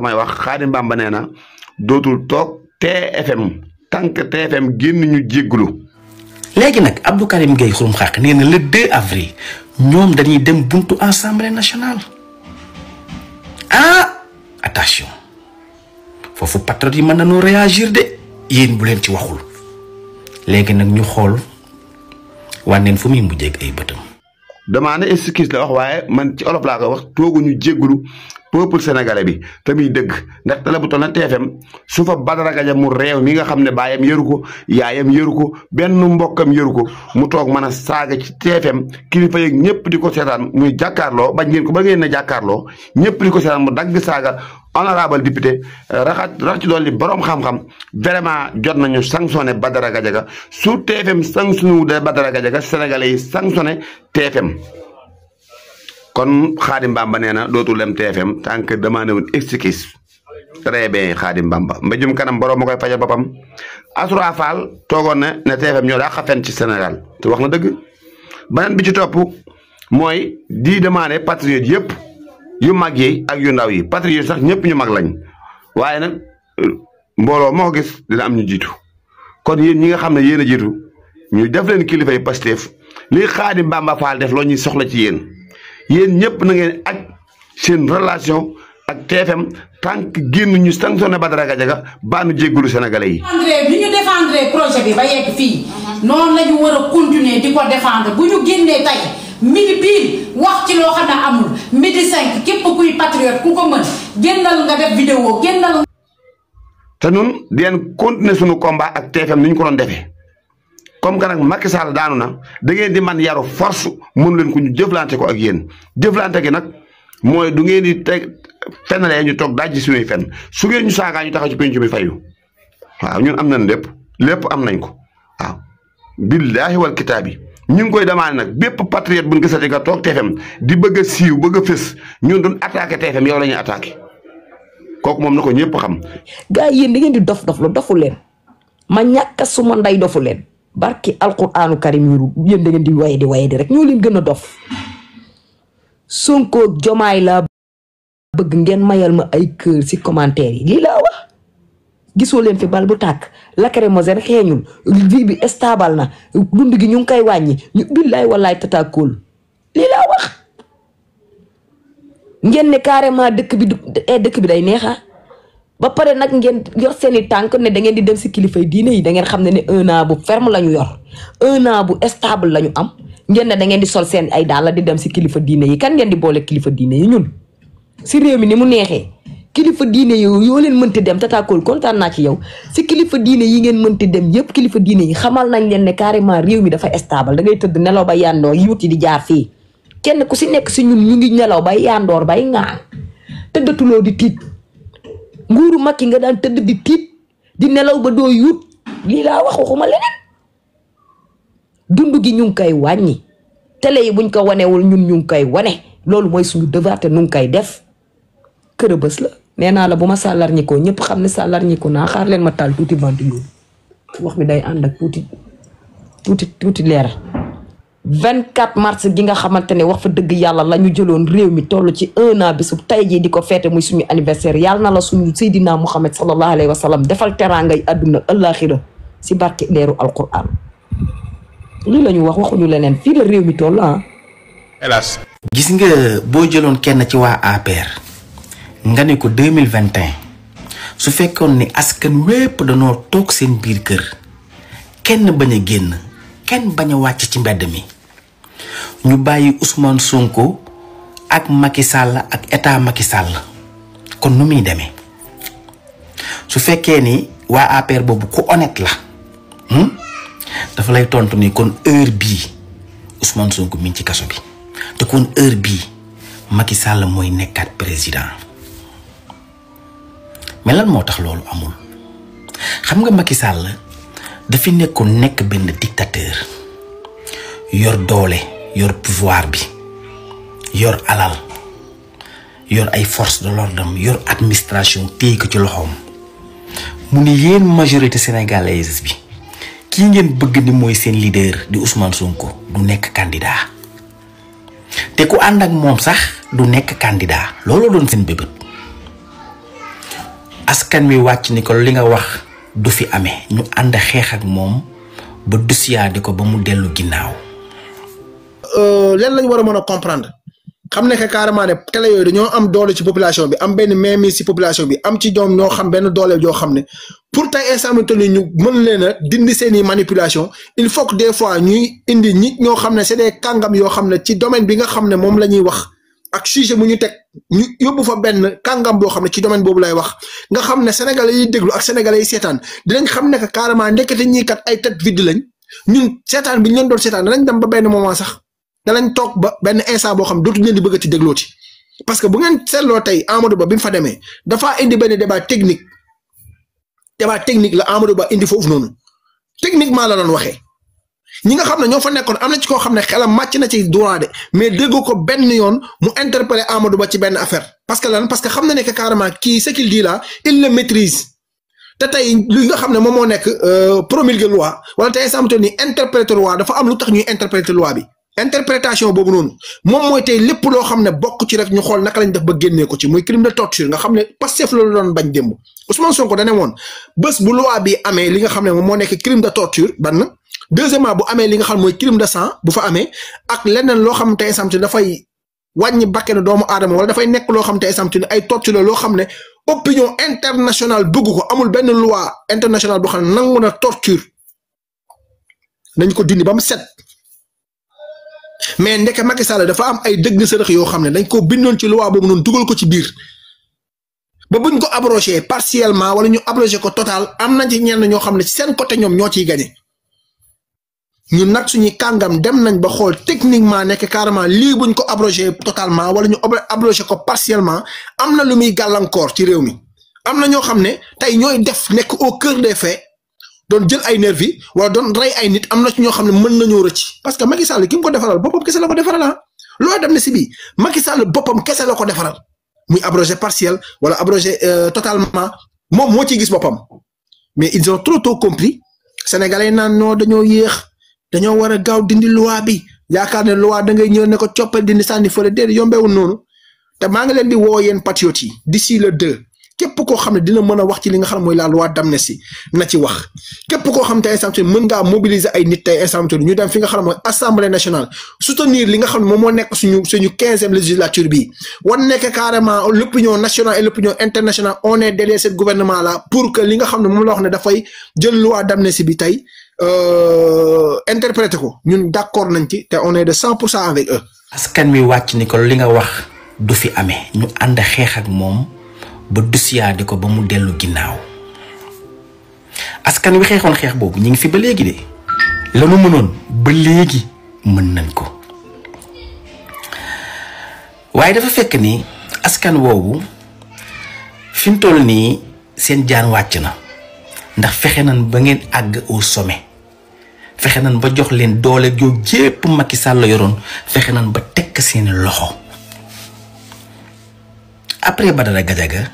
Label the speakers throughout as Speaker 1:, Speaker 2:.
Speaker 1: may wax Khadim Bamba nee na dootul toog TFM tant que TFM génn ñu jéggulu.
Speaker 2: léegi nag Abdou Karim Gueye Xurum Xaq nee na le 2 avril ñoom dañuy dem buntu assemblée nationale attention foofu patriote yi mën nañoo réagir de yéen bu leen ci waxul léegi nag ñu xool wànneen fu muy mujjee ak ay bëtam.
Speaker 1: demande excuse la wax waaye man ci olof laa ko wax tooguñu jéggulu peuple sénégalais bi te muy dëgg ndax télé bu toll na TFM su fa Badara Gadia mu réew mi nga xam ne baayam yëru ko yaayam yëru ko benn mbokkam yëru ko mu toog mën a saaga ci TFM kilifa yeeg ñëpp di ko seetaan muy jàkkaarloo bañ ngeen ko ba ngeen ne jàkkaarloo ñëpp di ko seetaan mu dagg saaga honorable député rax ci dolli borom xam-xam vraiment jot nañu sanctionné Badara Gadia su TFM sanctionné de Badara Gadia sénégalais yi sanctionné TFM. kon Khadim Bamba nee na dootul dem TFM tant que demandé wuñ excuse très bien Khadim Bamba mbéjum kanam borom ma koy fajal boppam Assoura Fall toogoon na ne TFM ñoo daa xafen ci Sénégal te wax na dëgg beneen bi ci topp mooy di demandé patriote yëpp yu mag yi ak yu ndaw yi patriote sax ñëpp ñu mag lañ waaye nag mbooloo moo ko gis dina am ñu jiitu kon yéen ñi nga xam ne yéen a jiitu ñu def leen kilifa yi Pastef li Khadim Bamba Fall def loo ñuy soxla ci yéen. yéen ñëpp na ngeen aj seen relation ak TFM tant que génn ñu sanctionné Badara Gadia baa nu jéggulu sénégalais yi.
Speaker 3: bi ñu défendre projet bi ba yegg fii noonu la ñu war a continuer di ko défendre bu ñu génnee tey midi pile wax ci loo xam ne amul midi 5 képp kuy patriote ku ko mën génnal nga def vidéo génnal.
Speaker 1: te ñun di leen continuer suñu combat ak TFM ni ñu ko doon defee. comme que nag Macky Sall daanu na da ngeen di man yaru force mënu leen ko ñu jëflante ko ak yéen jëflante gi nag mooy du ngeen di teg fennalee ñu toog dajji suñuy fen su ngeen ñu saagaa ñu taxaw ci penc mi fayu waaw ñun am nañ lépp am nañ ko waaw billaahi wal kitaabi ñu ngi koy demandé nag bépp patriote buñ gisati nga toog TFM di bëgg a siiw bëgg a fës ñun duñ attaqué TFM yow la ñuy attaqué kooku moom na ko ñëpp xam.
Speaker 4: gars yi yéen da ngeen di dof lu dofu leen ma ñàkk suma nday dofu leen. barki alquranu karim yuru yéen da ngeen di waye di rek ñoo leen gën a dof Sonko Jomaay laa bëgg ngeen mayal ma ay kër ci commentaire yi lii laa wax gisoo leen fi bal bu tàkk lacrymogène xeeñul vie bi stable na dund gi ñu ngi koy wàññi ñu billaay wallaay tataakool lii laa wax ngeen ne carrément dëkk bi day neexa ba pare nag ngeen yor seeni tànk ne da ngeen di dem si kilifay diine yi da ngeen xam ne 1 an bu ferme la ñu yor 1 an bu stable la ñu am ngeen ne da ngeen di sol seen ay daal di dem si kilifa diine yi kan ngeen di boole kilifa diine yi ñun si réew mi ni mu neexee kilifa diine yi yoo leen mënti dem tataakool kontaan naa ci yow si kilifa diine yi ngeen mënti dem yëpp kilifa diine yi xamal nañ leen ne carrément réew mi dafa stable da ngay tëdd nelaw ba yandoor yuut yi di jaar fii kenn ku si nekk si ñun ñu ngi nelaw bay yandoor bay ŋaan tëddatuloo di tiit nguuru Macky nga daan tëdd di tiit di nelaw ba doo yuut lii laa wax waxuma leneen dund gi ñu ngi koy wàññi télé yi buñ ko wanewul ñun ñu ngi koy wane loolu mooy suñu devoir te nu ngi koy def kër bés la nee naa la bu ma sàllar ñi ko ñëpp xam ne sàllar ñi ko naa xaar leen ma taal tuuti ventilo wax bi day ànd ak tuuti leer 24 mars gi nga xamante ne wax fa dëgg yàlla la ñu jëloon réew mi toll ci 1 an bisu tey jii di ko feete muy suñu anniversaire yàlla na la suñu Seydina Muhammad sallallahu alayhi wa sallam defal teraangay àdduna ëllaaxira si barke leeru alquran lii la ñu wax waxuñu leneen fii la réew mi toll
Speaker 2: hélas. gis nga boo jëloon kenn ci waa APR nga ne ko 2021 su fekkoon ni askan wépp danoo toog seen biir kër kenn bañ a génn kenn bañ a wàcc ci mbedd mi ñu bàyyi Ousmane Sonko ak Macky Sall ak état Macky Sall kon nu muy demee su fekkee ni waa APR boobu ku honnête la dafa lay tontu ni kon heure bii Ousmane Sonko mi ngi ci kaso bi te kon heure bii Macky Sall mooy nekkaat président mais lan moo tax loolu amul xam nga Macky Sall dafi nekkoon nekk benn dictateur yor doole yor pouvoir bi yor alal yor ay force de l'ordre yor administration téye ko ci loxoom mu ni yéen majorité sénégalaise bi kii ngeen bëgg ni mooy seen leader di Ousmane Sonko du nekk candidat te ku ànd ak moom sax du nekk candidat loolu doon seen bébët askan wi wàcc ni ko li nga wax du fi amee ñu ànd xeex ak moom ba dusiyaadi ko ba mu dellu ginnaaw.
Speaker 5: leen lañ war a mën a comprendre xam ne que carrément ne télé yooyu dañoo am doole ci population bi am benn mainmise ci population bi am ci ñoom ñoo xam benn doole joo xam ne pour tey instant bi ñu mën leen a dindi seeni manipulation il faut que des fois ñuy indi nit ñoo xam ne c'est des kàngam yoo xam ne ci domaine bi nga xam ne moom la ñuy wax ak sujet mu ñu teg ñu yóbbu fa benn kàngam boo xam ne ci domaine boobu lay wax nga xam ne sénégalais yi déglu ak sénégalais yi seetaan dinañ xam ne que carrément ndekete ñii kat ay tête vide lañ ñun seetaan bi ñu leen doon seetaan danañ dem ba benn moment sax danañ toog ba benn instant boo xam dootuñu leen di bëgg a ci déglooti parce que bu ngeen seetloo tey Amadou Ba bi mu fa demee dafaa indi benn débat technique la Amadou Ba indi foofu noonu techniquement la doon waxee ñi nga xam ne ñoo fa nekkoon am na ci koo xam ne xelam màcc na ci droit de mais déggoo ko benn yoon mu interpeller Amadou Ba ci benn affaire parce que lan parce que xam na ne que carrément kii ce qu'il dit là il le maîtrise te tey li nga xam ne moom moo nekk promulguer loi wala tey samto ni interpréter loi dafa am lu tax ñuy interpréter loi bi interprétation boobu noonu moom mooy tey lépp loo xam ne bokk ci rek ñu xool naka lañ def ba génnee ko ci muy crime de torture nga xam ne Pastef loolu doon bañ démb Ousmane Sonko dane woon bés bu loi bi amee li nga xam ne moom moo nekk crime de torture ban deuxièmement bu amee li nga xam mooy crime de sang bu fa amee ak leneen loo xam tey samto dafay wàññi bakkenu doomu aadama wala dafay nekk loo xam tey samto ay torture loo xam ne opinion internationale bëgg ko amul benn loi internationale boo xam ne nangu na torture nañ ko dindi ba mu set mais ndeke Macky Sall dafa am ay dëgg sërëx yoo xam ne dañ ko bindoon ci loi boobu noonu dugal ko ci biir ba buñ ko abrogé partiellement wala ñu abrogé ko total am nañ ci ñenn ñoo xam ne ci seen côté ñoom ñoo ciy gagné ñun nag suñuy kàngam dem nañ ba xool techniquement nekk carrément lii buñ ko abrogé totalement wala ñu abrogé ko partiellement am na lu muy gàllankoor ci réew mi am na ñoo xam ne tey ñooy def nekk au cœur des faits doon jël ay nervi wala doon rey ay nit am na ci ñoo xam ne mën nañoo rëcc parce que Macky Sall ki mu ko defaral boppam kese la ko defaral ah loo dem ne si bii Macky Sall boppam kese la ko defaral muy abrogé partiel wala abrogé totalement moom moo ciy gis boppam mais ils ont trop tôt compris sénégalais naan non dañoo yéex dañoo war a gaaw dindi loi bi yaakaar ne loi da ngay ñëw ne ko coppal dindi sànni fële déedéet yombewul noonu te maa ngi leen di woo yéen patriotes yi d'ici le 2 képp koo xam ne dina mën a wax ci li nga xam ne mooy la loi d'amnistie na ci wax képp koo xam te instant mën ngaa mobiliser ay nit tey instant ñu dem fi nga xam ne mooy assemblée nationale soutenir li nga xam ne moom moo nekk suñu 15e législature bi wan nekk carrément l'opinion nationale et l'opinion internationale on est derrière ce gouvernement là pour que li nga xam ne moom la wax ne dafay jël loi d'amnistie bi tey interpréter ko ñun d'accord nañ ci te on est de 100% avec eux.
Speaker 2: askan wi wàcc ni ko li nga wax du fi amee ñu ànd xeex ak moom ba dusiyaadi ko ba mu dellu ginnaaw askan wi xeexoon xeex boobu ñu ngi fi ba léegi de lanu mënoon ba léegi mën nañ ko waaye dafa fekk ni askan woowu fi mu toll nii seen jaan wàcc na ndax fexe nañ ba ngeen àgg au sommet fexe nañ ba jox leen doole joo jépp Macky Sall la yoroon fexe nañ ba tekk seeni loxo après Badara Gadiaga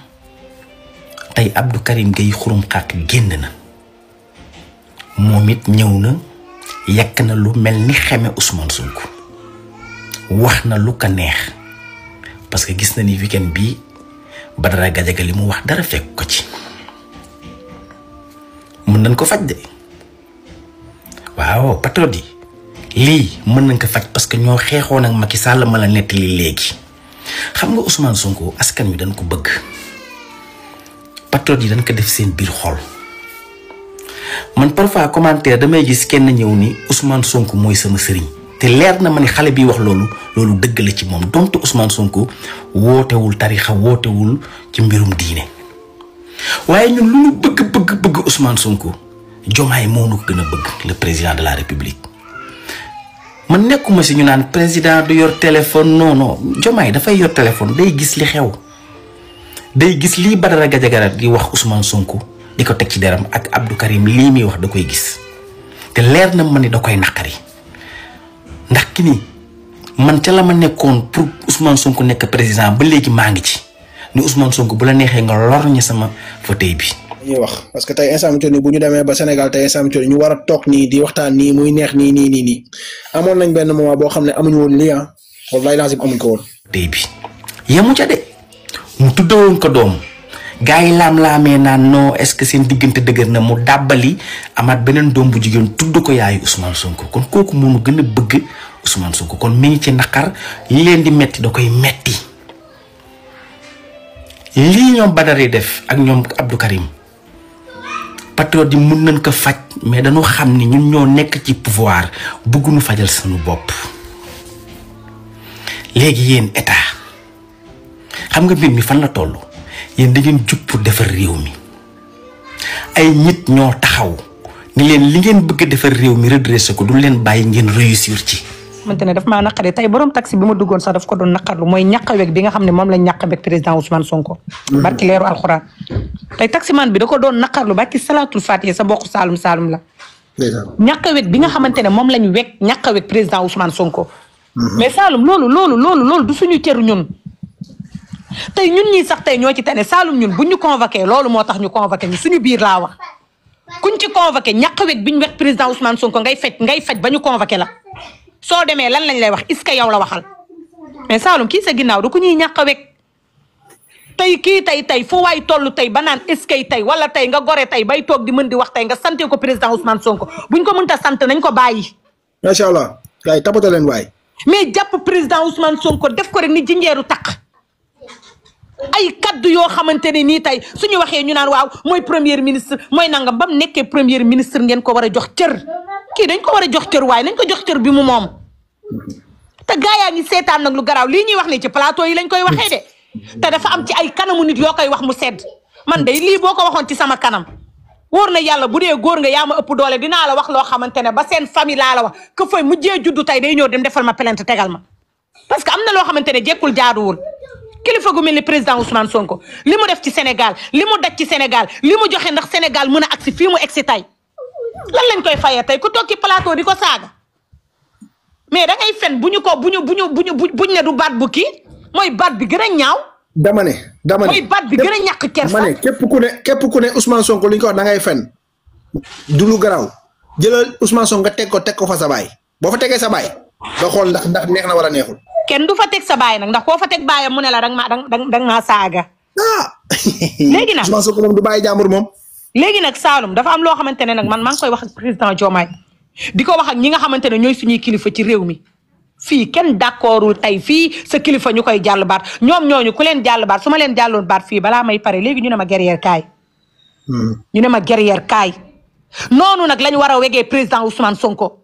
Speaker 2: tey Abdou Karim Gueye xurum xaq génn na moom it ñëw na yàq na lu mel ni xeme Ousmane Sonko wax na lu ko neex parce que gis na ni weekend bi Badara Gadiaga li mu wax dara fekk ko ci mën nañ ko faj de waaw patriote yi lii mën nañ ko faj parce que ñoo xeexoon ak Macky Sall ma la nettali léegi xam nga Ousmane Sonko askan wi dañ ko bëgg patriote yi dañ ko def seen biir xol man parfois commentaire damay gis kenn ñëw ni Ousmane Sonko mooy sama sëriñ te leer na ma ni xale bi wax loolu dëgg la ci moom donte Ousmane Sonko wootewul tarixa wootewul ci mbirum diine waaye ñun lu ñu bëgg Ousmane Sonko Diomaye moo nu ko gën a bëgg le président de la République man nekkuma si ñu naan président du yor téléphone non Diomaye dafay yor téléphone day gis li xew day gis lii Badara Gadiaga di wax Ousmane Sonko di ko teg ci deram ak Abdou Karim lii muy wax da koy gis te leer na ma ni da koy naqari ndax ki ni man ca la ma nekkoon pour Ousmane Sonko nekk président ba léegi maa ngi ci ni Ousmane Sonko bu la neexee nga lor ñi sama fauteuil bi.
Speaker 5: ñuy wax parce que tey instant ni bu ñu demee ba Sénégal tey instant ñu war a toog nii di waxtaan nii muy neex nii amoon nañ benn moment boo xam ne amuñu woon lii wallahi lazim amuñ ko woon.
Speaker 2: fauteuil bi yemu ca de mu tuddawoon ko doom gars yi laam-laamee naan non est-ce que seen diggante dëgër na mu dàbbali amaat beneen doom bu jigéen tudd ko yaayu Ousmane Sonko kon kooku moom gën a bëgg Ousmane Sonko kon mi ngi ci naqar li leen di metti da koy metti lii ñoom Badara def ak ñoom Abdou Karim patriote yi mun nañ ko faj mais dañoo xam ni ñun ñoo nekk ci pouvoir bëgguñu fajal suñu bopp léegi yéen état xam nga mbir mi fan la toll yéen da ngeen jub pour defar réew mi ay nit ñoo taxaw ni leen li ngeen bëgg defar réew mi redressé ko du leen bàyyi ngeen réussir ci.
Speaker 6: xamante ne daf maa naqari tey borom taxi bi ma duggoon sax daf ko doon naqarlu mooy ñàqaweg bi nga xam ne moom lañ ñàqaweg président Ousmane Sonko. barki leeru alxuraan tey taximan bi da ko doon naqarlu barki salaatul fatiha sa bokk Saalum Saalum la. ñàqaweg bi nga xamante ne moom lañ weg ñàqaweg président Ousmane Sonko. mais Saalum loolu du suñu cër ñun. tey ñun ñii sax tey ñoo ci tane Saalum ñun buñ ñu convoqué loolu moo tax ñu convoqué ñu suñu biir laa wax kuñ ci convoqué ñàqaweg bi ñu weg président Ousmane Sonko ngay faj ba ñu convoqué la. soo demee lan lañ lay wax est-ce que yow la waxal mais Saalum kii sa ginnaaw du ko ñuy ñàkk a wekk tey kii tey fu waay toll tey ba naan est-ce que tey wala tey nga gore tey bay toog di mën di wax tey nga sante ko président Ousmane Sonko buñ ko mënta sant nañ ko bàyyi.
Speaker 5: macha allah gars yi tapata leen waay.
Speaker 6: mais jàpp président Ousmane Sonko def ko rek ni jinjeeru taq ay kaddu yoo xamante ne nii tey suñu waxee ñu naan waaw mooy premier ministre mooy nangam ba mu nekkee premier ministre ngeen ko war a jox cër. kii dañ ko war a jox cër waaye nañ ko jox cër bi mu moom te gaa yaa ngi seetaan nag lu garaaw lii ñuy wax ne ci plateau yi lañ koy waxee de te dafa am ci ay kanamu nit yoo koy wax mu sedd man de lii boo ko waxoon ci sama kanam wóor na yàlla bu dee góor nga yaa ma ëpp doole dinaa la wax loo xamante ne ba seen famille laa la wax que fay mujjee juddu tey day ñëw dem defal ma plainte tegal ma parce que am na loo xamante ne jekkul jaaduwul kilifa gu mel ni président Ousmane Sonko li mu def ci Sénégal li mu daj ci Sénégal li mu joxe ndax Sénégal mën a agsi fii mu egsi tey lan lañ koy fayee tey ku toog ci plateau di ko saaga mais da ngay fen buñ ne du baat bu kii mooy baat bi gën a ñaaw.
Speaker 5: dama ne
Speaker 6: mooy baat bi gën a ñàkk kersa.
Speaker 5: dama ne képp ku ne Ousmane Sonko li ñu ko wax da ngay fen du lu garaaw jëlal Ousmane Sonko nga teg ko fa sa baay boo fa tegee sa baay nga xool ndax neex na wala neexul.
Speaker 6: kenn du fa teg sa baay nag ndax koo fa teg baayam mu ne la danga maa saaga. léegi nag
Speaker 5: Ousmane Sonko moom du bàyyi jàmbur moom.
Speaker 6: léegi nag Saalum dafa am loo xamante ne nag man maa ngi koy wax ak président Diomaye di ko wax ak ñi nga xamante ne ñooy suñuy kilifa ci réew mi fii kenn d'accordul tey fii sa kilifa ñu koy jàll baat ñoom ñooñu ku leen jàll baat su ma leen jàlloon baat fii balaa may pare léegi ñu ne ma guerrière kaay. ñu ne ma guerrière kaay noonu nag lañ war a wegee président Ousmane Sonko.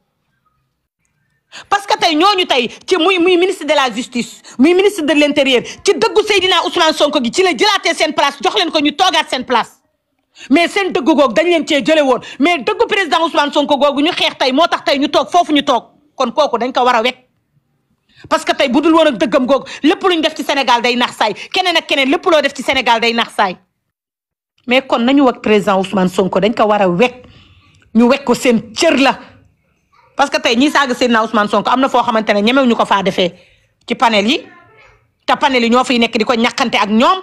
Speaker 6: parce que tey ñooñu tey ci muy ministre de la justice muy ministre de l'intérieur ci dëggu Seydina Ousmane Sonko gi ci la jëlaatee seen place jox leen ko ñu toogaat seen place. mais seen dëgg googu dañ leen cee jële woon mais dëggu président Ousmane Sonko googu ñu xeex tey moo tax tey ñu toog foofu ñu toog kon kooku dañ ko war a wekk parce que tey bu dul woon ak dëggam googu lépp lu ñu def ci Sénégal day nax saay keneen ak keneen lépp loo def ci Sénégal day nax saay mais kon nañu wekk président Ousmane Sonko dañ ko war a wekk ñu wekk ko seen cër la parce que tey ñi saaga Seydina Ousmane Sonko am na foo xamante ne ñemew ñu ko faa defee ci panel yi te panel yi ñoo fiy nekk di ko ñàkkante ak ñoom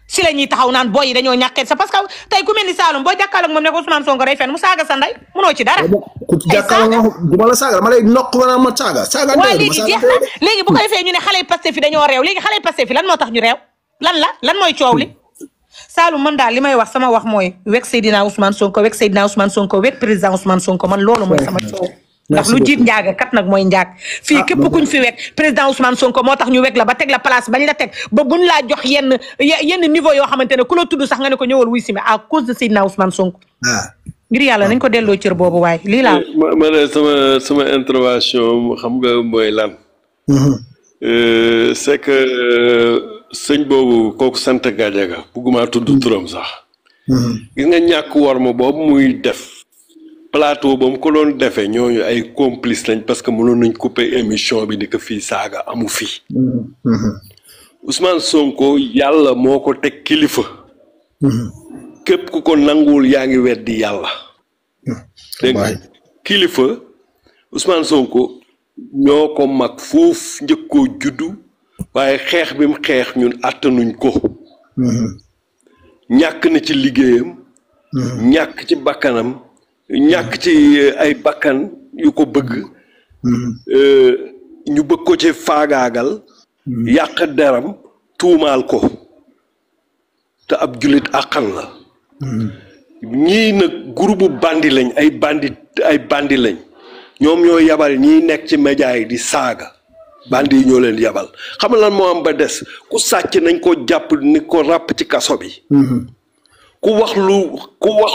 Speaker 6: si la ñuy taxaw naan booy yi dañoo ñàkkee sa parce que tey ku mel ni Saloum boo jàkkaarloog moom ne ko Ousmane Sonko day fen mu saaga sa ndey munoo ci dara.
Speaker 5: ku ci jàkkaarloog du ma la saaga ma lay nokk ma saaga. saaga
Speaker 6: waaw léegi jeex na léegi bu ko defee ñu ne xale yi Pastef fi dañoo réew léegi xale yi Pastef fi lan moo tax ñu réew lan mooy coow li. Saloum man daal li may wax sama wax mooy wek Seydina Ousmane Sonko wek Seydina Ousmane Sonko wek président Ousmane Sonko man loolu mooy sama coow. ndax lu jiit njaaga kat nag mooy njaag fii képp kuñ fi wek président Ousmane Sonko moo tax ñu wek la ba teg la place bañ la teg ba buñ laa jox yenn niveau yoo xamante ne ku la tudd sax nga ne ko ñëwal wuy si à cause de Seydina Ousmane Sonko. ngir yàlla nañ ko delloo cër boobu waaye lii laa.
Speaker 7: ma ne sama intervention xam nga mooy lan. c'est que sëñ boobu kooku sant Gadiaga bugguma tudd turam sax. gis nga ñàkk worma boobu muy def. plateau ba mu ko doon defee ñooñu ay complice lañ parce que mënoon nañ couper émission bi ni ko fii saaga amu fii. Ousmane Sonko yàlla moo ko teg kilifa. képp ku ko nanguwul yaa ngi weddi yàlla. dégg nga kilifa Ousmane Sonko ñoo ko mag foofu njëkkoo juddu waaye xeex bi mu xeex ñun àttanuñ ko. ñàkk na ci liggéeyam. ñàkk ci bakkanam. ñàkk ci ay bakkan yu ko bëgg ñu bëgg ko ci faagaagal yàq deram tuumaal ko te ab jullit àqan la ñii nag groupe bandi lañ ay bandi lañ ñoom ñoo yabal ñiy nekk ci média yi di saaga bandi yi ñoo leen yabal xam nga lan moo am ba des ku sàcc nañ ko jàpp ni ko ràpp ci kaso bi ku wax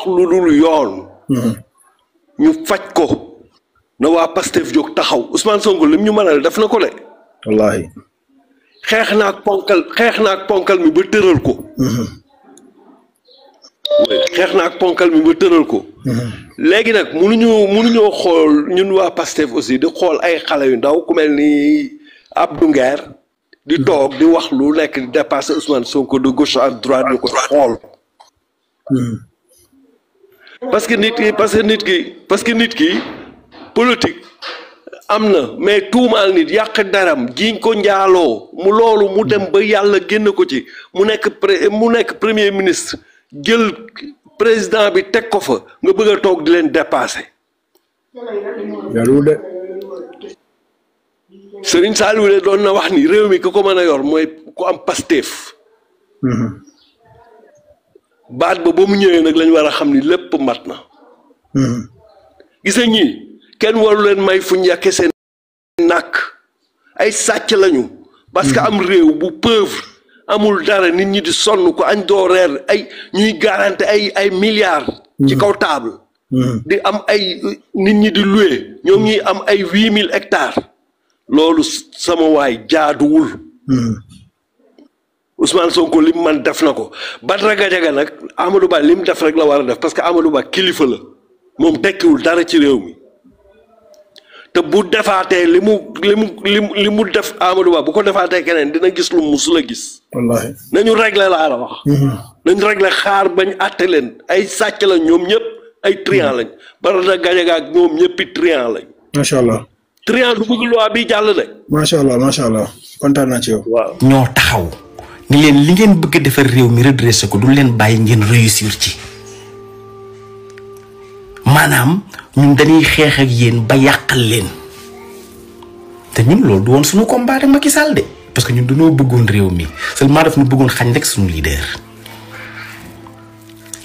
Speaker 7: lu dul yoon ñu faj ko na waa Pastef jóg taxaw Ousmane Sonko lim ñu mënal def na ko de
Speaker 5: wallaahi
Speaker 7: xeex naak ponkal mi ba tëral ko xeex naak ponkal mi ba tëral ko léegi nag mënuñoo xool ñun waa Pastef aussi di xool ay xale yu ndaw ku mel ni Abdou Nguer di toog di wax lu nekk di dépasser Ousmane Sonko de gauche à droite ñu ko xool parce que nit ki politique am na mais tuumaal nit yàq daram jiiñ ko njaaloo mu dem ba yàlla génn ko ci mu nekk premier ministre jël président bi teg ko fa nga bëgg a toog di leen dépasser. Serigne Saliou de doon na wax ni réew mi ku ko mën a yor mooy ku am Pastef. baat ba mu ñëwee nag lañ war a xam ni lépp mat na. gis nga ñii kenn waru leen may fu ñu yàkkee seen nàkk ay sàcc lañu. parce que am réew bu pauvre amul dara nit ñi di sonn ko añ doo reer ay ñuy garanti ay milliards. ci kaw table. di am ay nit ñi di loué ñoom ñuy am ay 8000 hectares. loolu sama waay jaaduwul. Ousmane Sonko lim man def na ko Badara Gadiaga nag Amadou Ba lim def rek la war a def parce que Amadou Ba kilifa la moom tekkiwul dara ci réew mi te bu defaatee li mu def Amadou Ba bu ko defaatee keneen dina gis lu musul a gis. wallaahi nañu régler laa la wax. nañu régler xaar bañ àtte leen ay sàcc lañ ñoom ñëpp ay triant lañ Badara Gadiaga ak ñoom ñëppi triant lañ.
Speaker 5: macha allah.
Speaker 7: triant du bëgg loi bi jàll de.
Speaker 5: macha allah kontaan naa ci yow.
Speaker 7: waaw
Speaker 2: ñoo taxaw ni leen li ngeen bëgg defar réew mi redressé ko du leen bàyyi ngeen réussir ci maanaam ñun dañuy xeex ak yéen ba yàqal leen te ñun loolu du woon suñu combat ak Macky Sall de parce que ñun dañoo bëggoon réew mi seulement daf ñu bëggoon xañ rek suñu leader.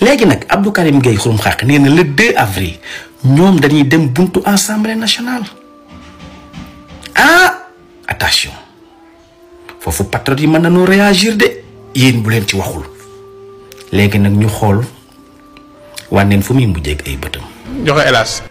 Speaker 2: léegi nag Abdou Karim Gueye Xurum Xaq nee na le 2 avril ñoom dañuy dem buntu assemblée nationale attention foofu patriote yi mën nañoo réagir de yéen bu leen ci waxul léegi nag ñu xool wànneen fu muy mujjee ak ay bëtam.
Speaker 8: joxe hélas.